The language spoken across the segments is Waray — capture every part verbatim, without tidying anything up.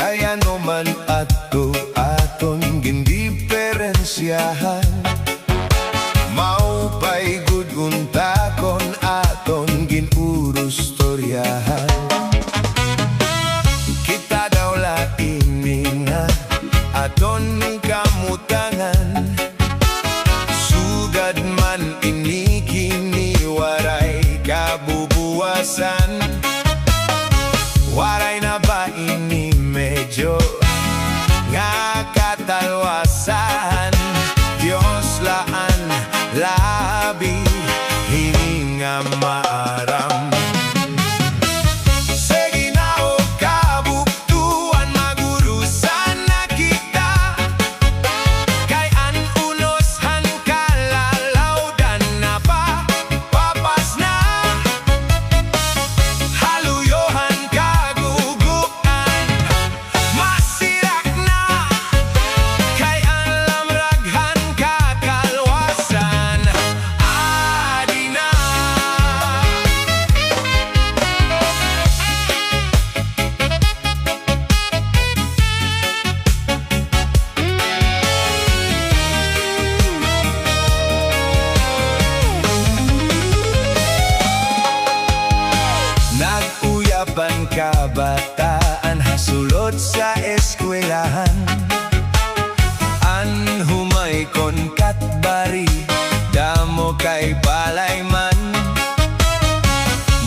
Kay ano man adto aton gindiperensyahan, maupay gud unta kon aton gin-urustoryahan. Kita daw la ini nga aton kamutangan, sugad man ini kini waray kabubuwasan. Waray na ba ini medyo nga katalwasan? Diyos la an labi hini nga maaram. Sige na, o kabuktuan, mag-urusa na kita. Kay an unos han kalalawdan napapapas na. Haluyo han kaguguan, masirak na. Kay an lamrag han kakalwasan adi na. Nag-uyab an kabataan ha sulod sa eskwelahan. An humay kon katbari, damo kay balay man.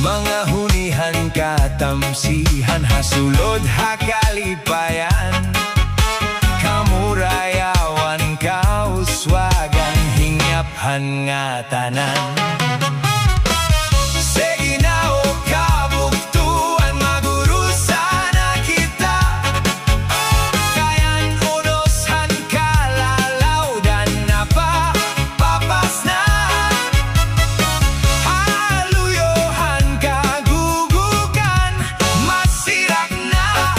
Mga hunihan katamsihan ha sulod ha kalipayan. Kamurayawan, kauswagan, hingyap han ngatanan. Sige na, o kabugtoan, mag-urusa na kita. Kay an unos han kalalawdan napapapas na. Haluyo han kagugukan, masirak na.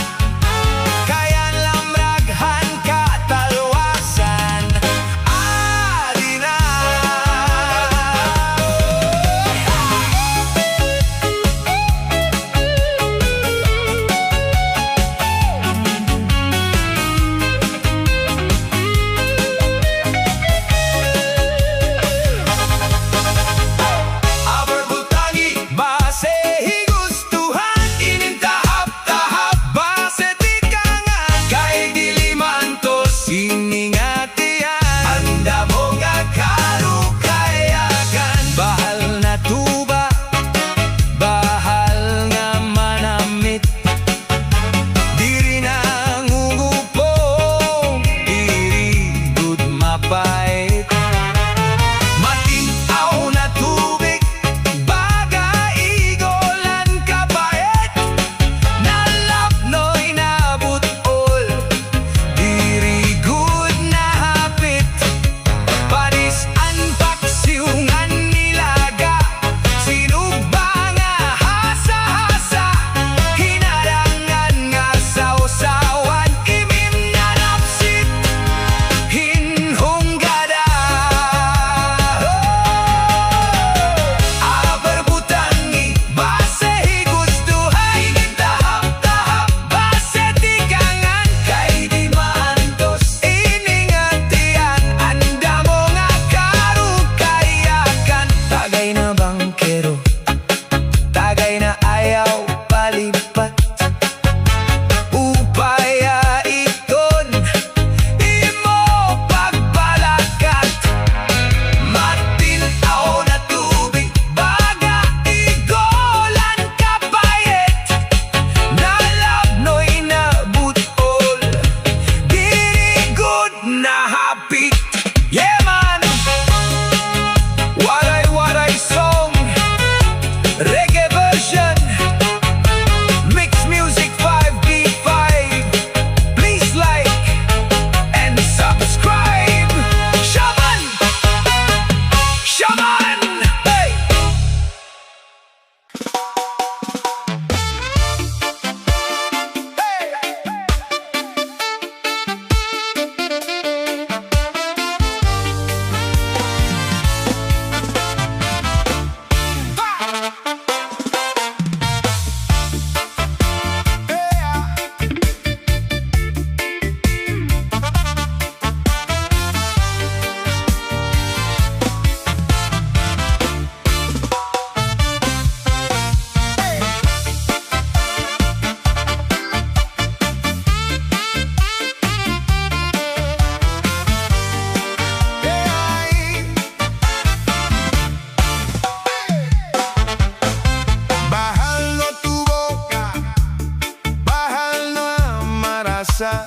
Sa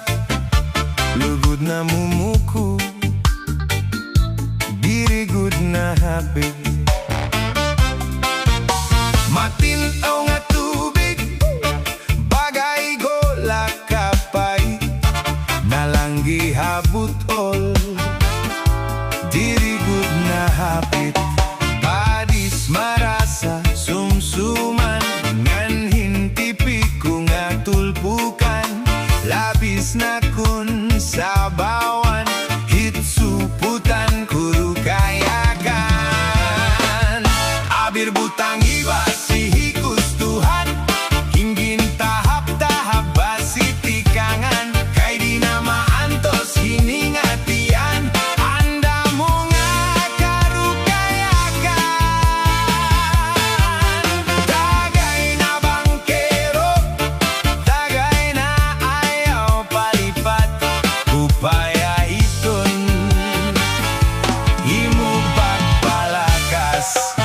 lugod namumuko, diri gud nahapit. Matin-aw nga tubig, baga igo la kapait, nalanggi ha but-ol, diri gud nahapit. Padis marasa, sumsuman, ngan hin tipiko nga tulpukan, labis na kon sabawan, hit suputan, kurukayakan. Abir butangi basi hi gustuhan, hin gintahap-tahap basi tikangan, kay di na maantos hini nga tiyan, an damo nga karukayakan. Tagay na bangkero, tagay na ayaw palipat, upaya iton imo pagpalakas.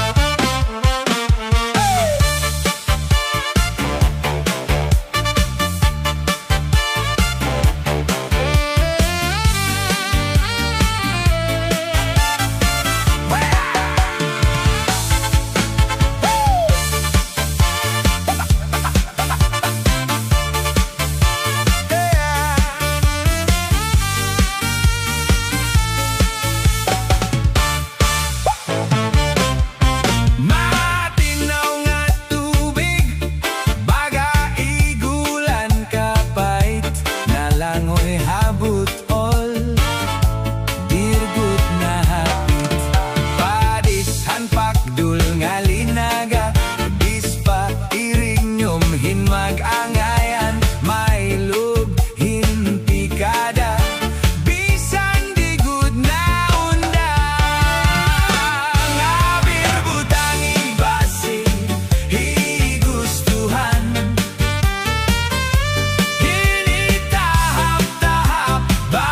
Matin-aw nga tubig, baga igulan kapait, nalangoy ha but-ol, diri gud nahapit. Padis han pakdol nga linaga, bis pa irinyom hin mag-angayan, may lub hin pikada, bisan di gud naundang. Abir butangi basi hi gustuhan, hini tahap-tahap ba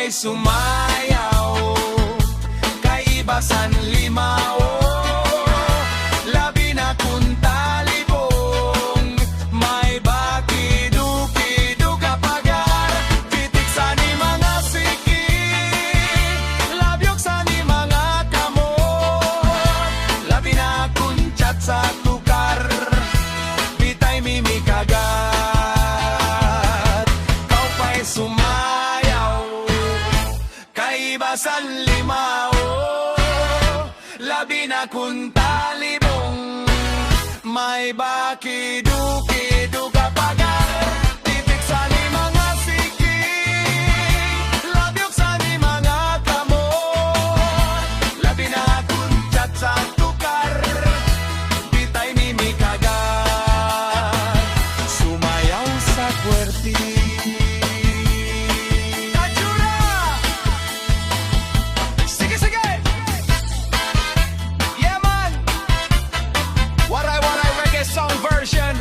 Sumayaw, kaiba san limaw, labi na kon talibong, may bakidukiduk ha pagar, titik san mga siki, labyok san mga kamot, labi na kon chat sa tukar, bitay mimikagat, kaupay sumayaw. Kaiba san limaw, labi na kon talibong, may bakidukiduk ha pagar, titik san mga siki, labyok san mga kamot, labi na kon chat sa tukar, bitay mimikagat, sumayaw sa kwerti. Kachura! Sige, sige! Yeah, man! Waray, waray, reggae song version.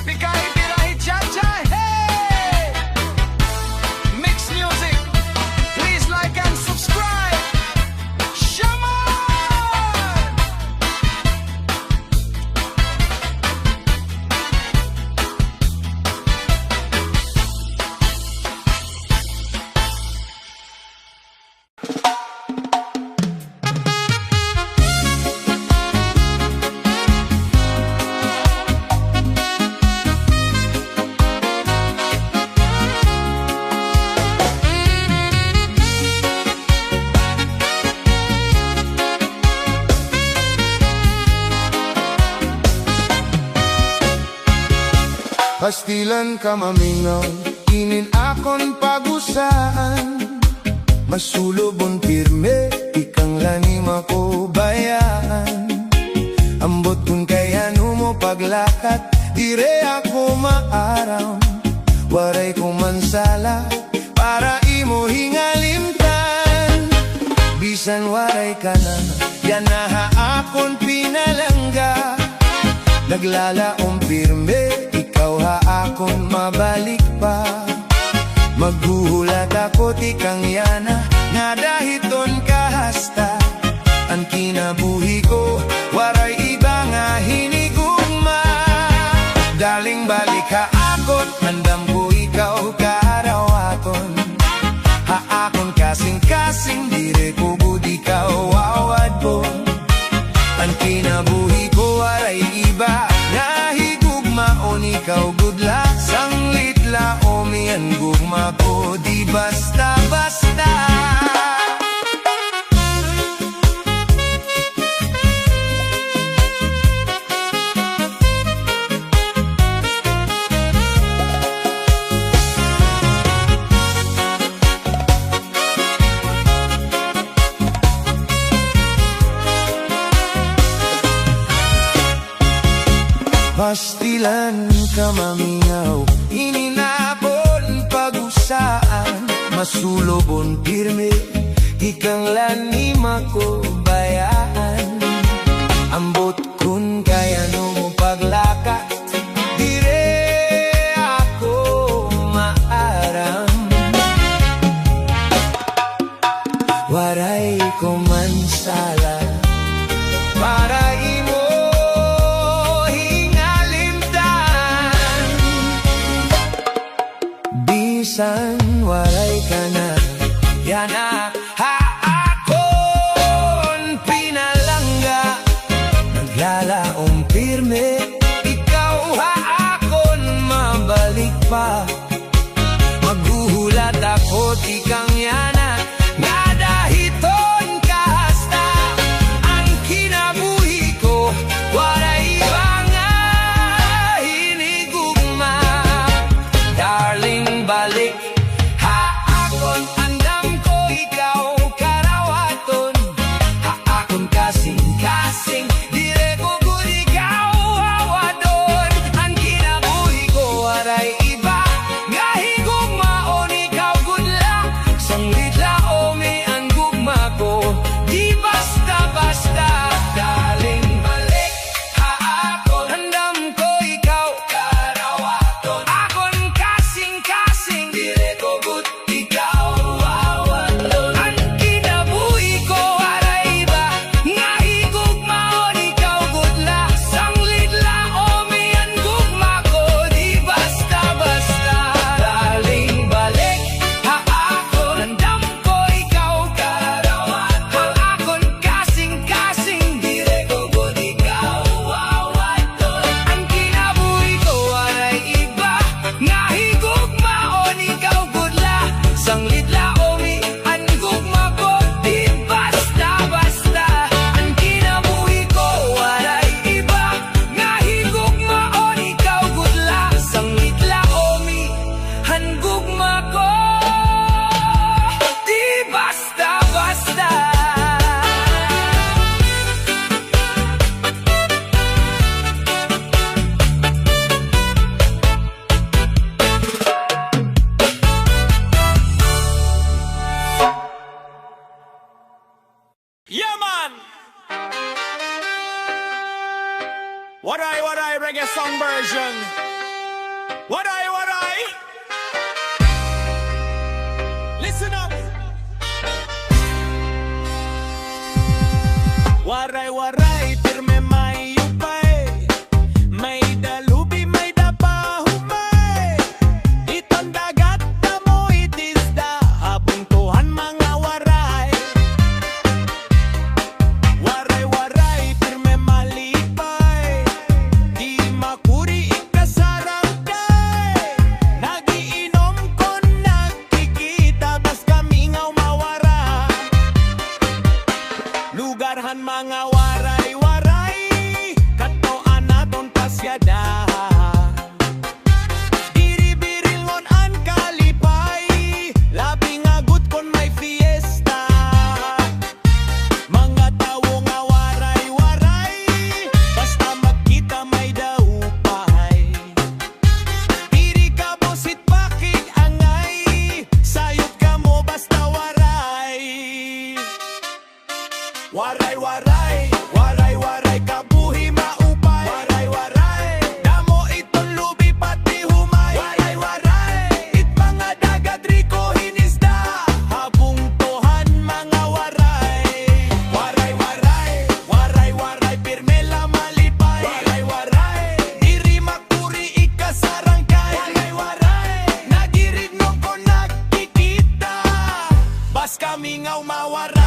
Pikahi, pirahi, cha-cha, hey! Mix music. Please like and subscribe. Shaman! Pastilan ka mamingaw, inin akon pag-usaan. Masulubon pirme, tikang la nimo ako bayaan. Ambot kon kay ano mo paglakat, dire ako maaram. Waray ko man sala, para imo hingalimtan. Bisan waray ka na, yana ha akon pinalangga. Naglalaom pirme, ikaw ha akon mabalik pa. Maghuhulat ako tikang yana, ngada hiton ka hasta. An kinabuhi ko, waray iba nga hinigugma. Darling, balik ha akon, andam ko ikaw karawaton. Ha akon kasingkasing, dire ko gud ikaw wawadbon. An kinabuhi ko, waray iba nga higugmaon, ikaw gud la, sanglit la, o miyan gugma ko, di basta-basta. Pastilan ka mamingaw, ini na bon pag-usaan. Masulubon pirme, tikang la nimo ako bayaan. Ambot kon kay ano mo paglakat, dire ako maaram. Waray ko man sala para imo hingalimtan. Bisan waray ka na yana ha akon pinalangga, naglalaom pirme, ikaw ha akon mabalik pa. Maghuhulat ako tikang yana, ngada hiton ka hasta. An kinabuhi ko, waray iba nga hinigugma. Darling, balik ha akon, andam ko ikaw karawaton. Ha akon kasingkasing, dire ko gud Waray Waray reggae song version. Waray Waray. Listen up. Waray Waray, pirme may upay, may-ada lubi, may-ada pa humay. Iton dagat, damo it isda, habong tuhan mga Waray. Waray Waray, pirme malipay, di makuri ikasarangkay. Nag-iinom kon nagkikita, bas kami ngaw mawara. Lugar han mga Waray Waray, kadto an aton pasyada. Diri birilngon an kalipay, labi nga gud kon may fiesta. Mga tawo nga Waray Waray, basta magkita may-ada upay. Diri kabusit pakig-angay, sayop kamo basta Waray. Waray Waray, Waray Waray, kabuhi maupay. Waray Waray, damo iton lubi pati humay. Waray Waray, it mga dagat riko hin isda, habong tuhan mga Waray. Waray Waray, Waray Waray, pirme la malipay. Waray Waray, diri makuri ikasarangkay. Waray Waray, nag-iinom kon nagkikita, bas kami ngaw mawara.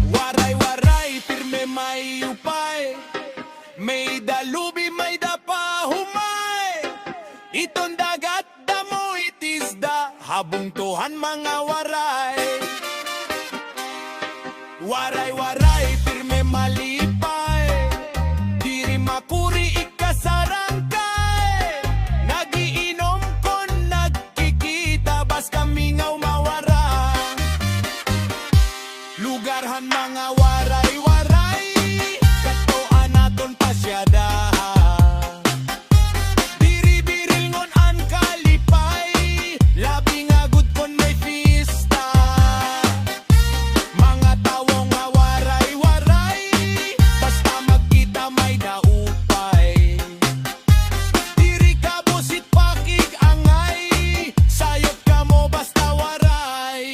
Waray Waray, pirme may upay, may-ada lubi, may-ada pa humay. Iton dagat, damo it isda, habong tuhan mga Waray. Waray Waray, pirme malipay, diri makuri ikasarangkay. Nag-iinom kon nagkikita, bas kami ngaw mawara. Lugar han mga Waray Waray, kadto an aton pasyada. Diri birilngon an kalipay, labi nga gud kon may fiesta. Mga tawo nga Waray Waray, basta magkita may-ada upay. Diri kabusit pakig-angay, sayop kamo basta Waray.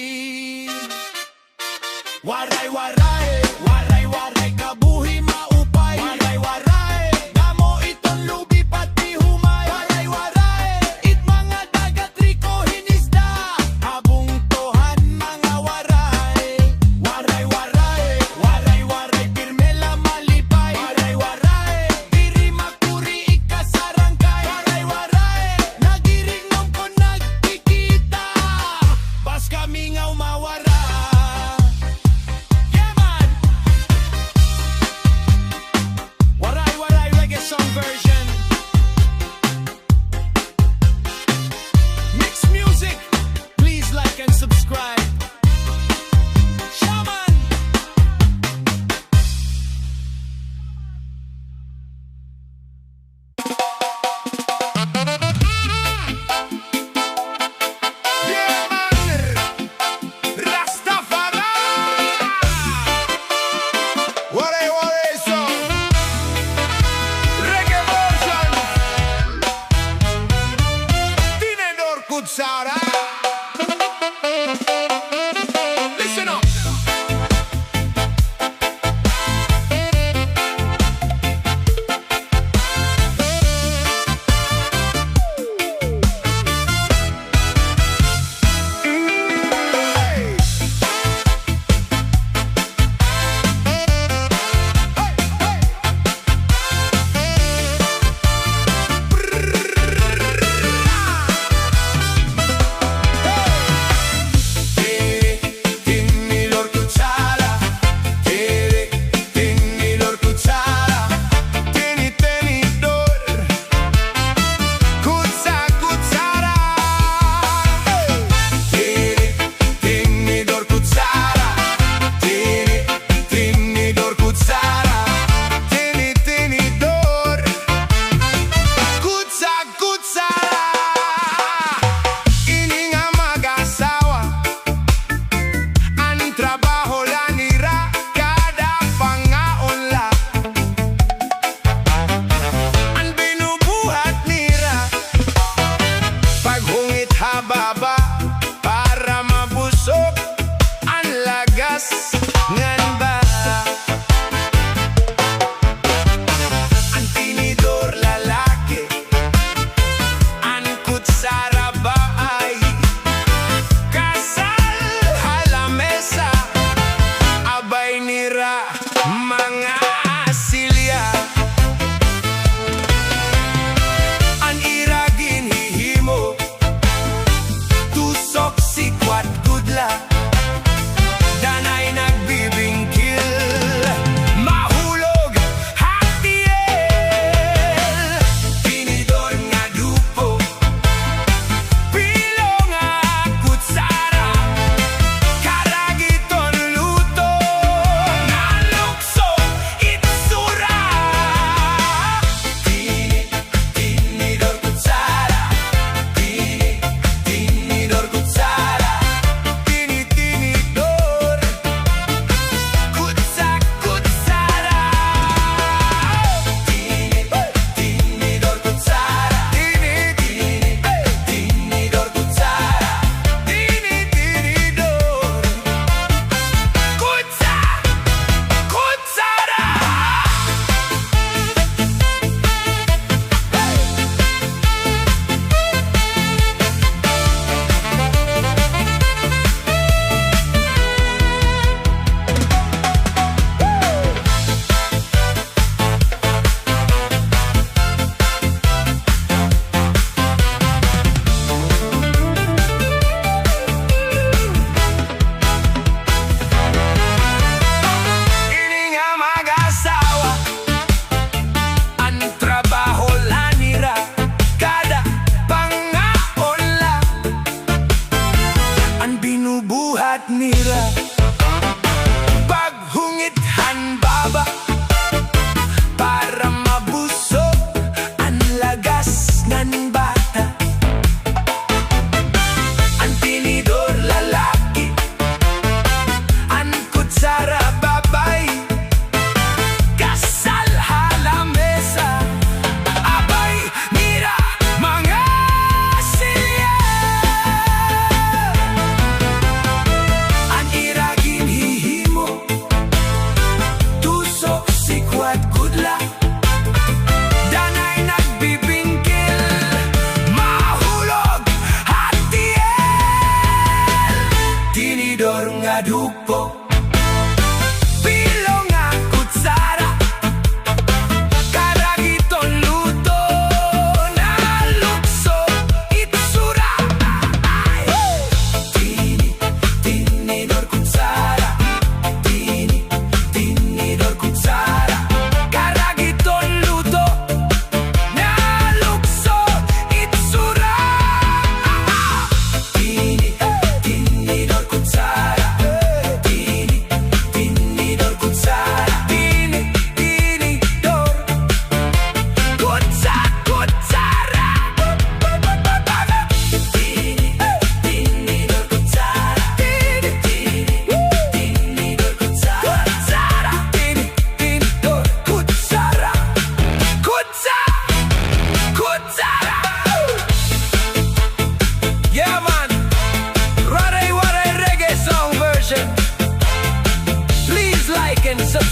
Waray Waray, Waray Waray, kabuhi maupay. Waray Waray, damo iton lubi pati humay. Waray Waray, it mga dagat riko hin isda, habong tuhan mga Waray. Waray Waray, Waray Waray, pirme la malipay. Waray Waray, diri makuri ikasarangkay. Waray Waray, nag-iinom kon nagkikita, bas kami ngaw mawara. Yeah, man! Waray Waray reggae song version. Mix music. Please like and subscribe. Shaman! Yeah, man! Rastafari! Waray Waray song. Reggae version. Tinedor Kutsara. Listen up.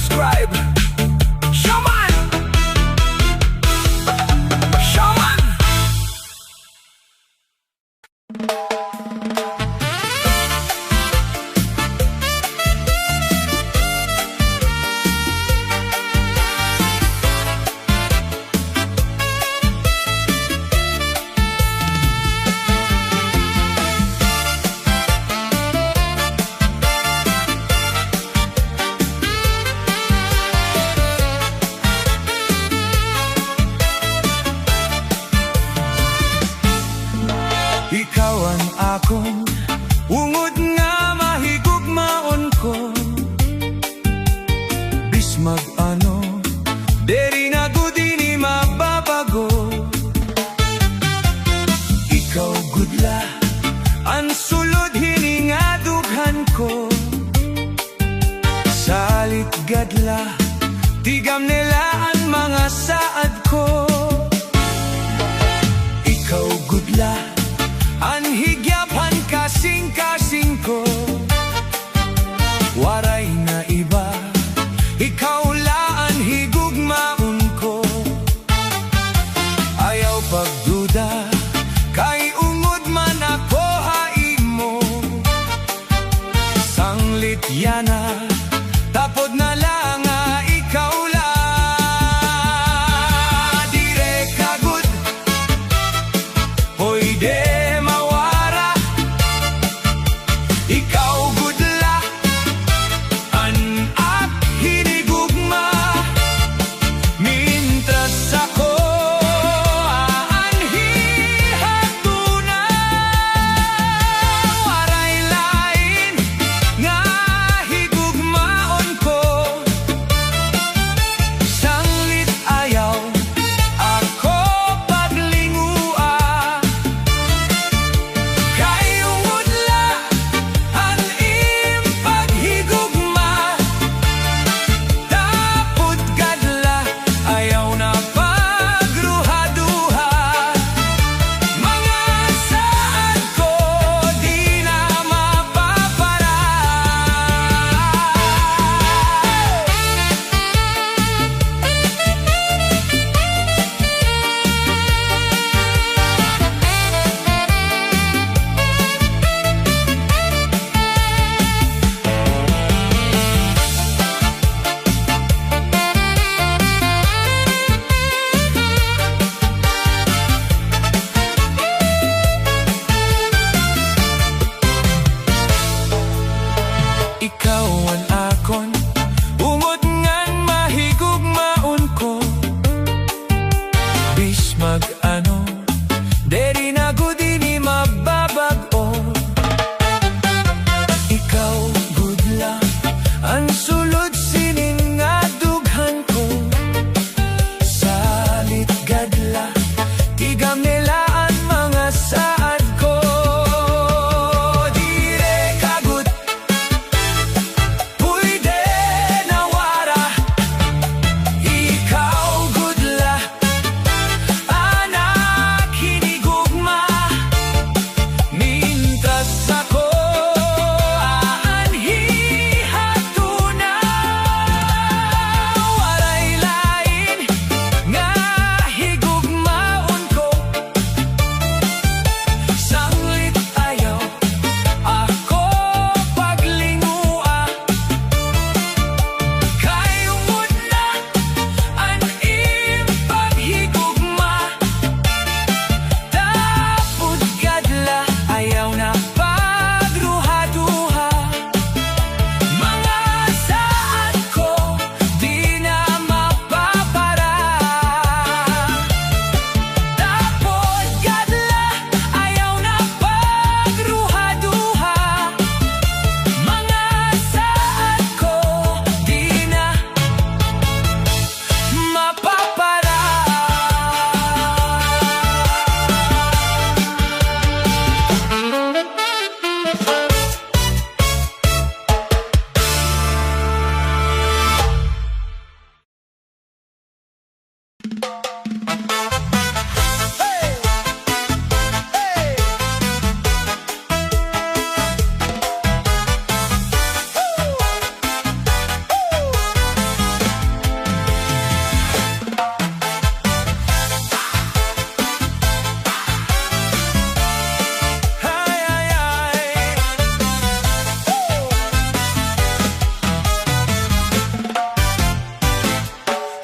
subscribe. Shaman! Shaman! Ikaw an akon ungod nga mahigugmaon ko. Bismag ano, diri na gud ini mababago. Ikaw gud la an sulod hini nga dughan ko. Salit gad la, tigamne la an mga saad ko. Ikaw gud la an higyap han kasingkasing ko. Waray na iba, ikaw la an higugmaon ko. Ayaw pagduda, kay ungod man ako ha imo. Sanglit yana, tapod na la nga ikaw la. Diri ka gud pwede mawara. Ikaw gud la an ak hinigugma.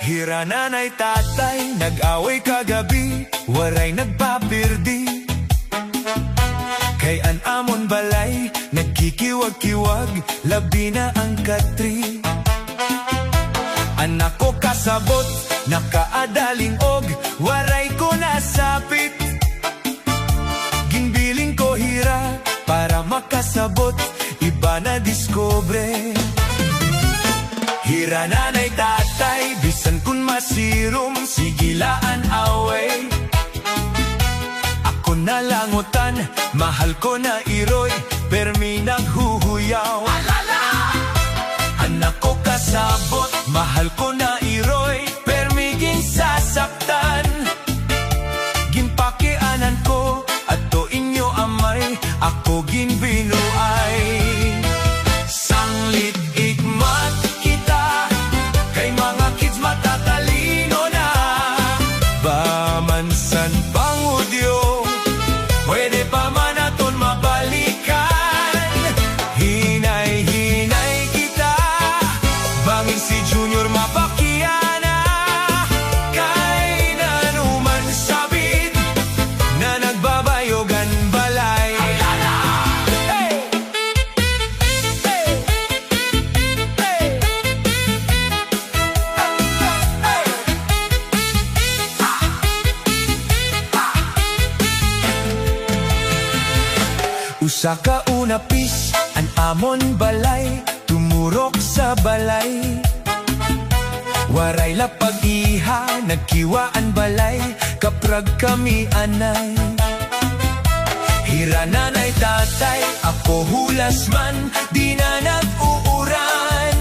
Hira nanay tatay, nag-away kagabi, waray nagpapirdi. Kay an amon balay, nagkikiwag-kiwag, labi na an katri. An ako kasabot, nakaadaling-og, waray ko nasapit. Ginbiling ko hira para makasabot, iba nadiskubre. Hira nanay tatay, bisan kon masirom, sige la an away. Ako nalangutan, mahal ko na iroy, permi naghuhuyaw. An ako kasabot, mahal ko na iroy, permi ginsasaktan. Ginpakianan ko, adto inyo amay, ako ginbinuay. Sanglit ikmat kita, kay mga kids matatalino na. Ba man san pangudyo, pwede pa man aton mabalikan. Hinay-hinay kita, bangin si Junior mapakiana. Kay nano man sabit na nagbabayog an balay. Hey! Hey! Hey! Usa ka unapis an amon balay, tumurok sa balay. Waray la pag-iha, nagkiwa an balay, kaprag kami anay. Hira nanay tatay, ako hulas man, di na nag-uuran.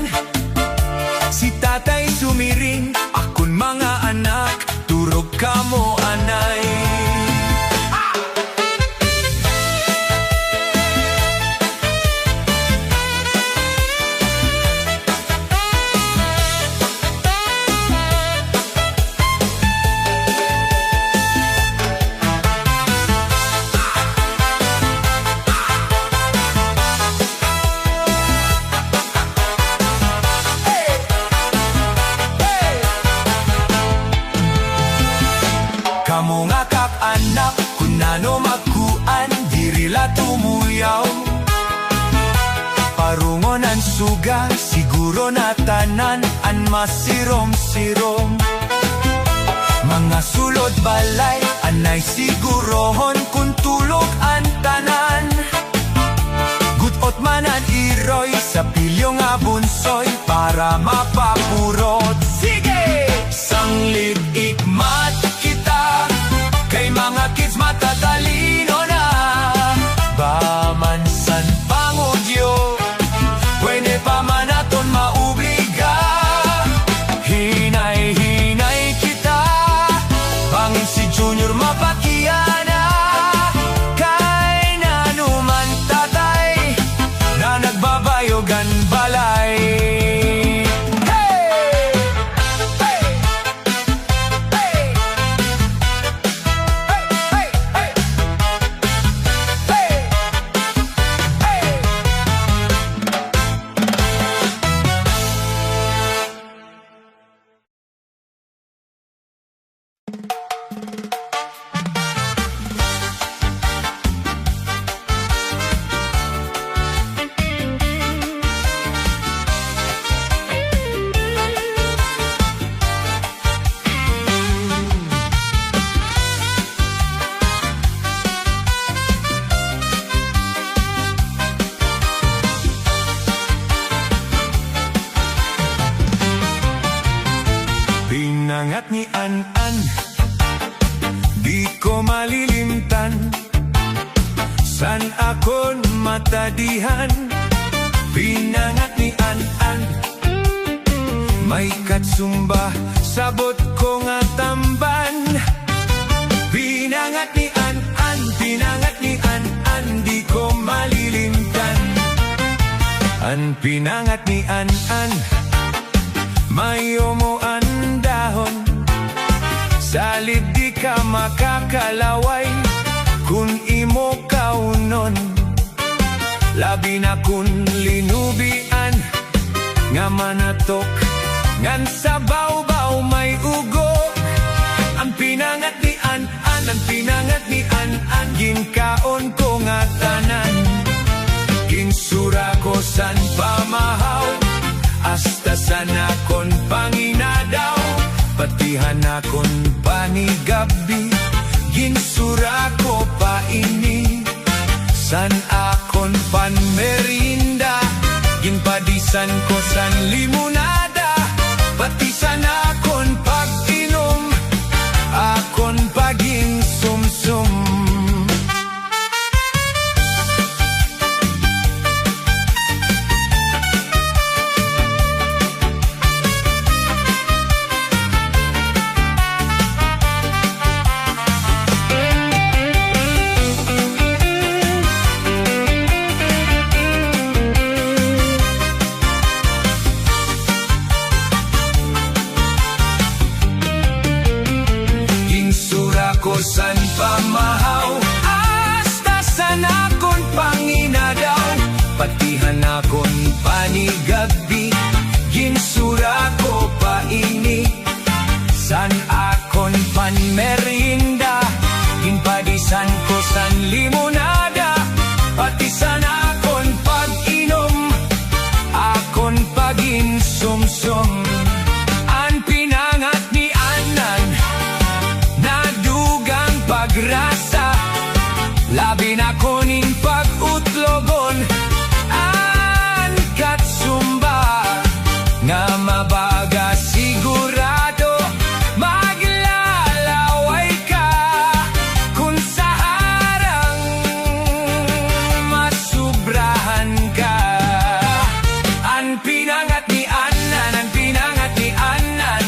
Si tatay sumiring, akon mga anak, turog kamo anay. Kamo nga kak-anak, kun nano magkuan, diri la tumuyaw. Parungon an suga, siguro na tanan an masirom-sirom. Mga sulod balay, anay sigurohon kun tulog an tanan. Gut-ot man an iroy sa pilyo nga bunsoy para mapapurot. Sige! Sanglit ikmat kita, kay mga kids matatalino na. Ba man san pangudyo, pwede pa man aton maubliga. Hinay-hinay kita, bangin si Junior mapakiana. Kay nano man tatay, na nagbabayog an balay. Hey! Hey! Pinangat ni An-an, di ko malilimtan. San akon matadihan, pinangat ni An-an. May katsumba, sabot ko nga tamban. Pinangat ni An-an, pinangat ni An-an, di ko malilimtan. An pinangat ni An-an, mayomo an dahon. Salib di ka makakalaway kun imo kaunon. Labi na kun linubian nga manatok ngan sa bawbaw may ugo. An pinangat ni An-an, an pinangat ni An-an, ginkaon ko ngatanan. Ginsura ko san pamahaw, hasta san akon panginadaw, pati han akon panigab-i, ginsura ko pa ini. San akon panmerienda, ginpadisan ko san limonada, pati san akon pag-inom, akon pa ginsumsum. Ginsura ko san pamahaw, hasta san akon panginadaw, pati han akon panigab-i, ginsura ko pa ini. San akon panmerienda, ginpadisan ko san limonada, pati san akon pag-inom, akon pa ginsumsum. An pinangat ni An-an, nadugang pagrasa, labi na kon in pag-utlogon, an katsumba nga mabaga sigurado, maglalaway ka kon sa harang masubrahan ka. An pinangat ni An-an, an pinangat ni An-an,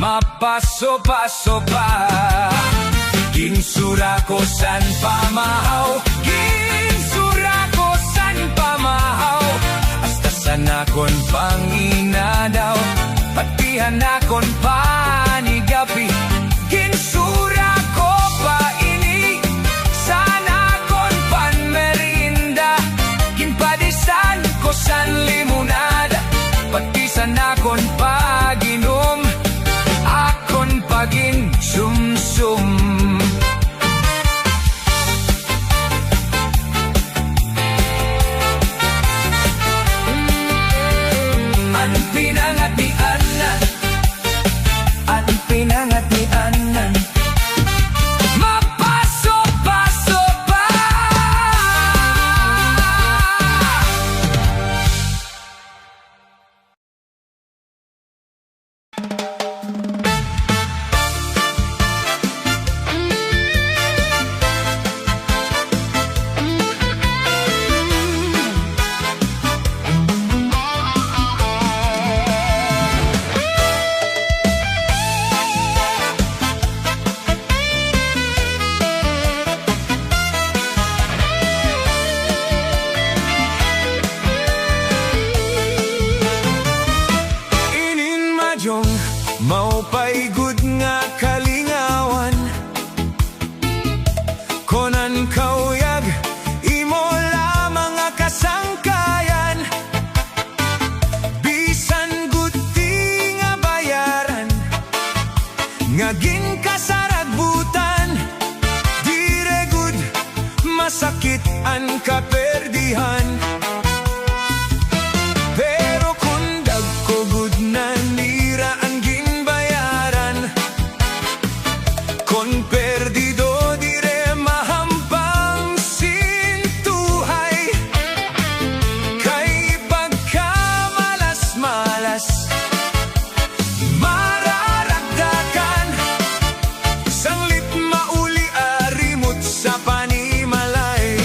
mapaso-paso pa. Ginsura ko san pamahaw, ginsura ko san pamahaw, hasta san akon panginadaw, pati han akon panigab-i, ginsura ko pa ini. San akon panmerienda, ginpadisan ko san limonada, pati san akon pag-inom, akon pa ginsumsum. An pinangat ni An-an, an pinangat ni An-an, mapaso-paso pa. Inin madyong maupay gud nga kalingawan, kon an kauyag imo lamang nga kasangkayan. Bisan gud ti nga bayaran nga ginkasaragbutan, diri gud masakit an kaperdihan. Pero kon dagko gud na nira an ginbayaran, kon perdido diri mahampang sin tuhay, kay pagkamalas-malas mararagdakan, sanglit mauli arimot sa panimalay.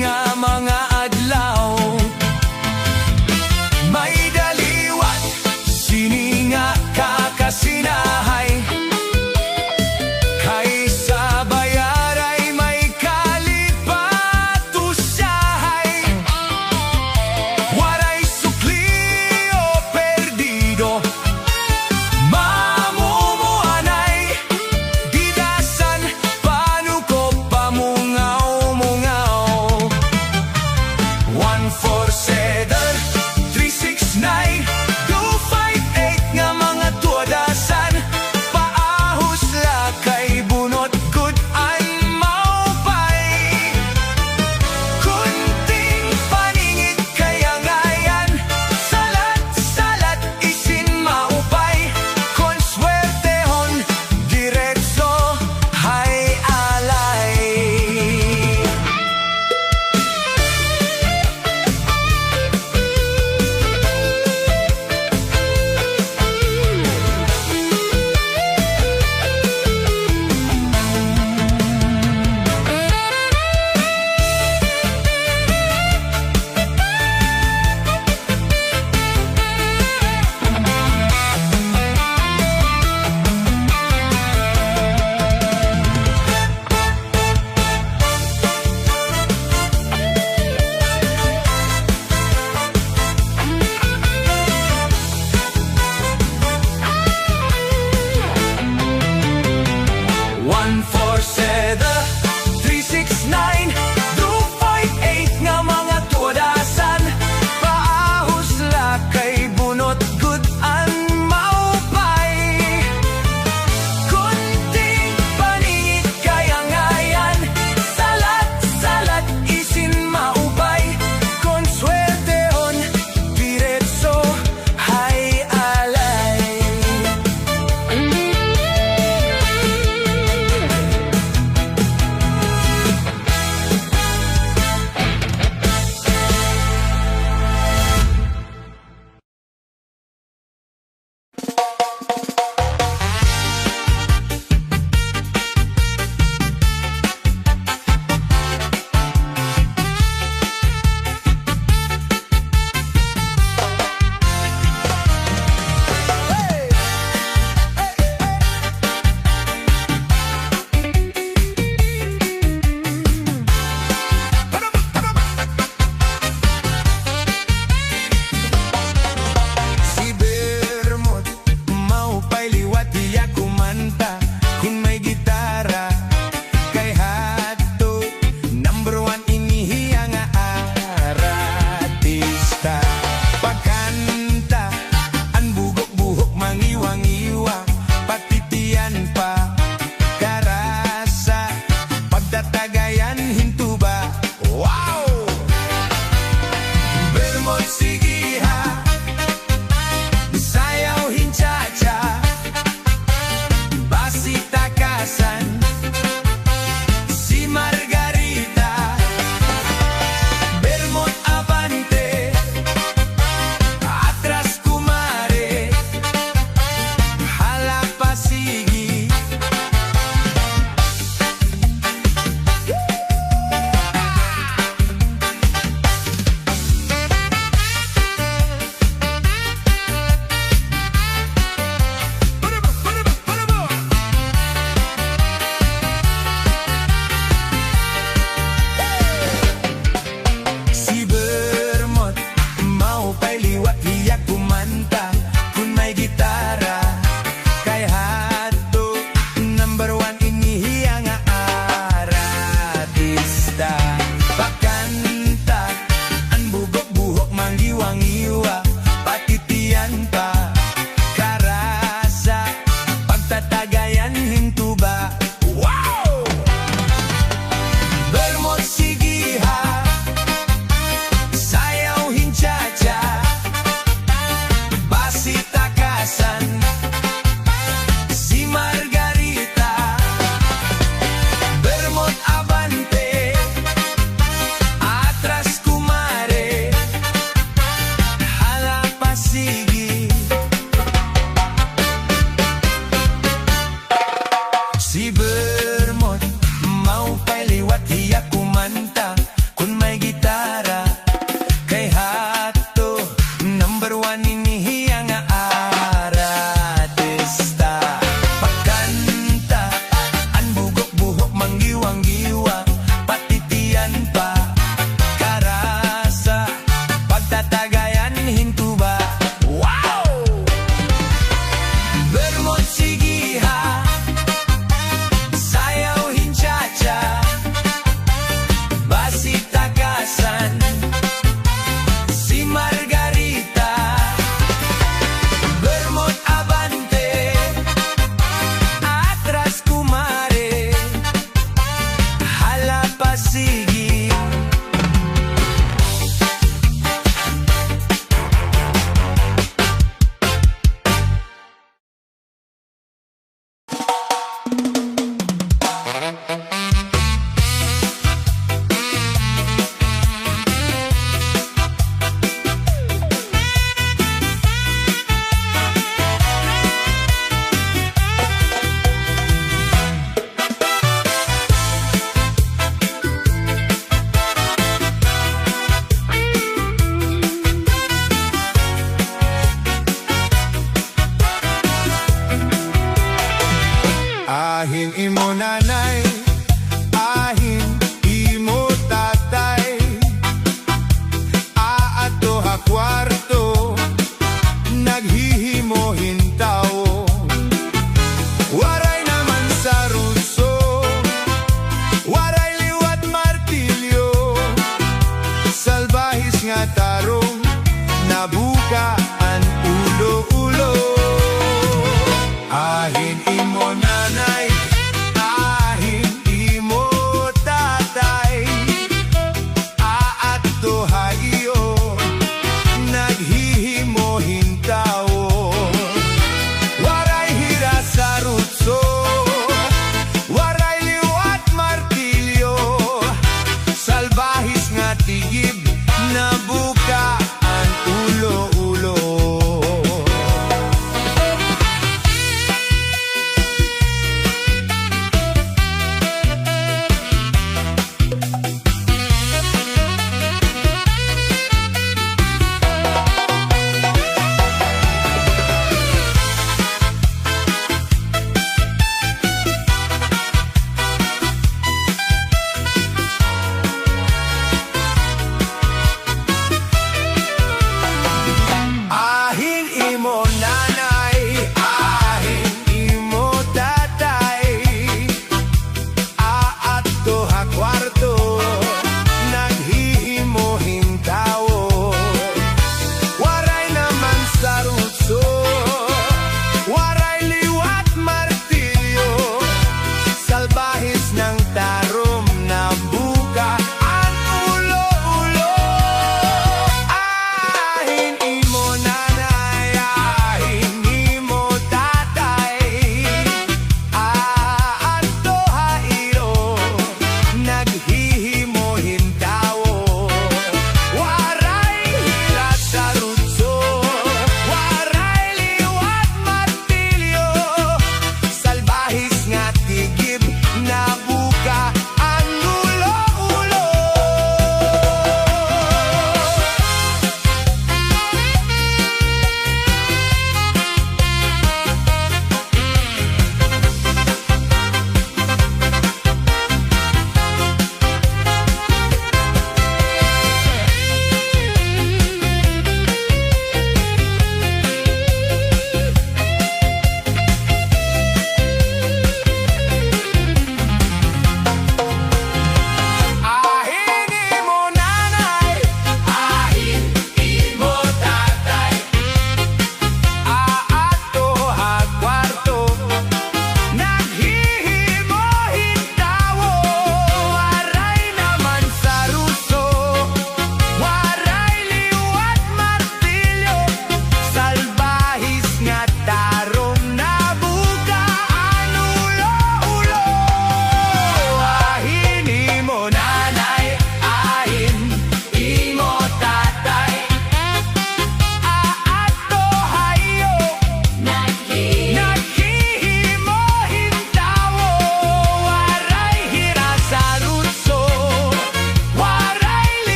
nga mga adlaw. May daliwat sini nga kakasinahay, kay sa bayaray may kalipatusahay. Waray sukli o perdido, mamumuanay, didasan, panukop, pamungaw-mungaw.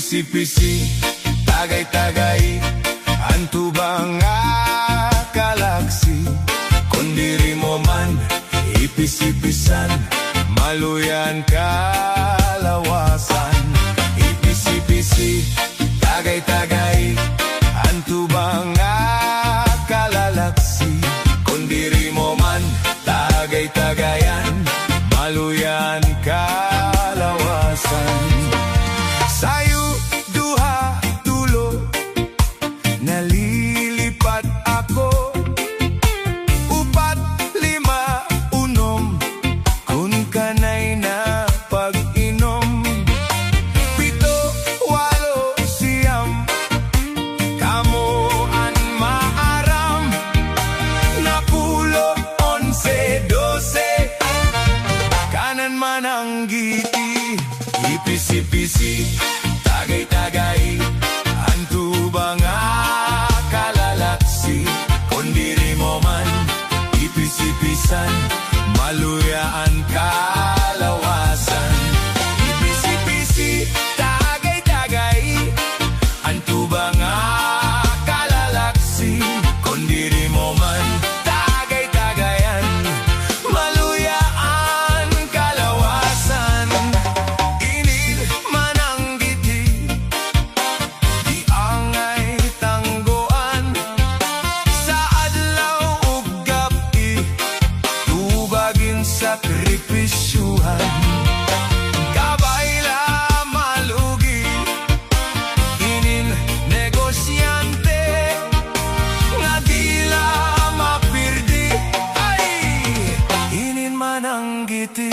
Ipisi-pisi, tagay-tagay, an tubang nga kalaksi. Kon diri mo man ipisi-pisan, maluya an kalawasan. Ipisi-pisi, tagay-tagay, an tubang nga kalalaksi. Kon diri mo man tagay-tagayan, maluya an kalawasan. Sayu, duha, tulo, nalilipat ako. Upat, lima, unom, kun kanay na pag-inom. Pito, walo, siyam, kamo an maaram. Napulo, onse, dose, kanan man an giti. Ipisi-pisi, tagay-tagay, an tubang nga kalalaksi. Kon diri mo man ipisi-pisan, maluya an kalawasan. Ipisi-pisi, tagay-tagay, an tubang nga kalalaksi. Kon diri mo man tagay-tagayan, maluya an kalawasan. Inin man an giti, di angay tangguan. Sa adlaw ug gab-i, tubag in sakripisyuhan. Kabay la malugi inin negosyante, nga di la mapirdi. Ay, inin man an giti.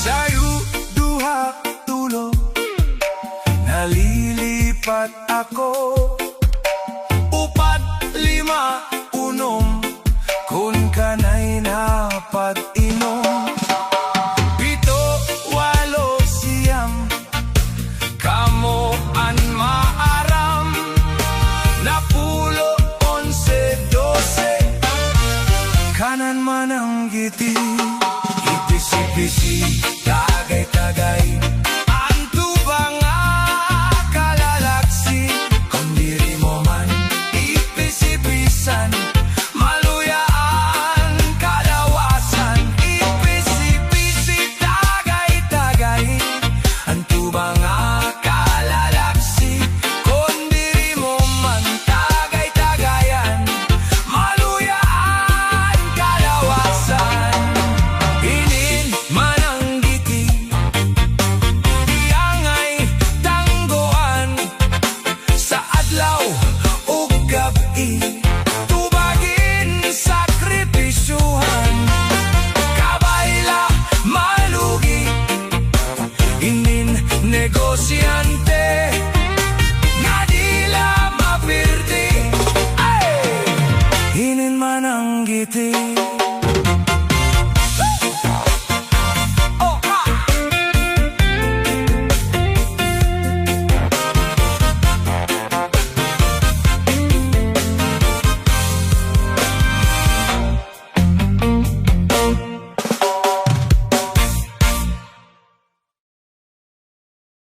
Sayu, duha, tulo, nalilipat ako. Upat, lima, unom, kun kanay na pag-inom. Pito, walo, siyam, kamo an maaram. Napulo, onse, dose, kanan man an giti. Ipisi-pisi,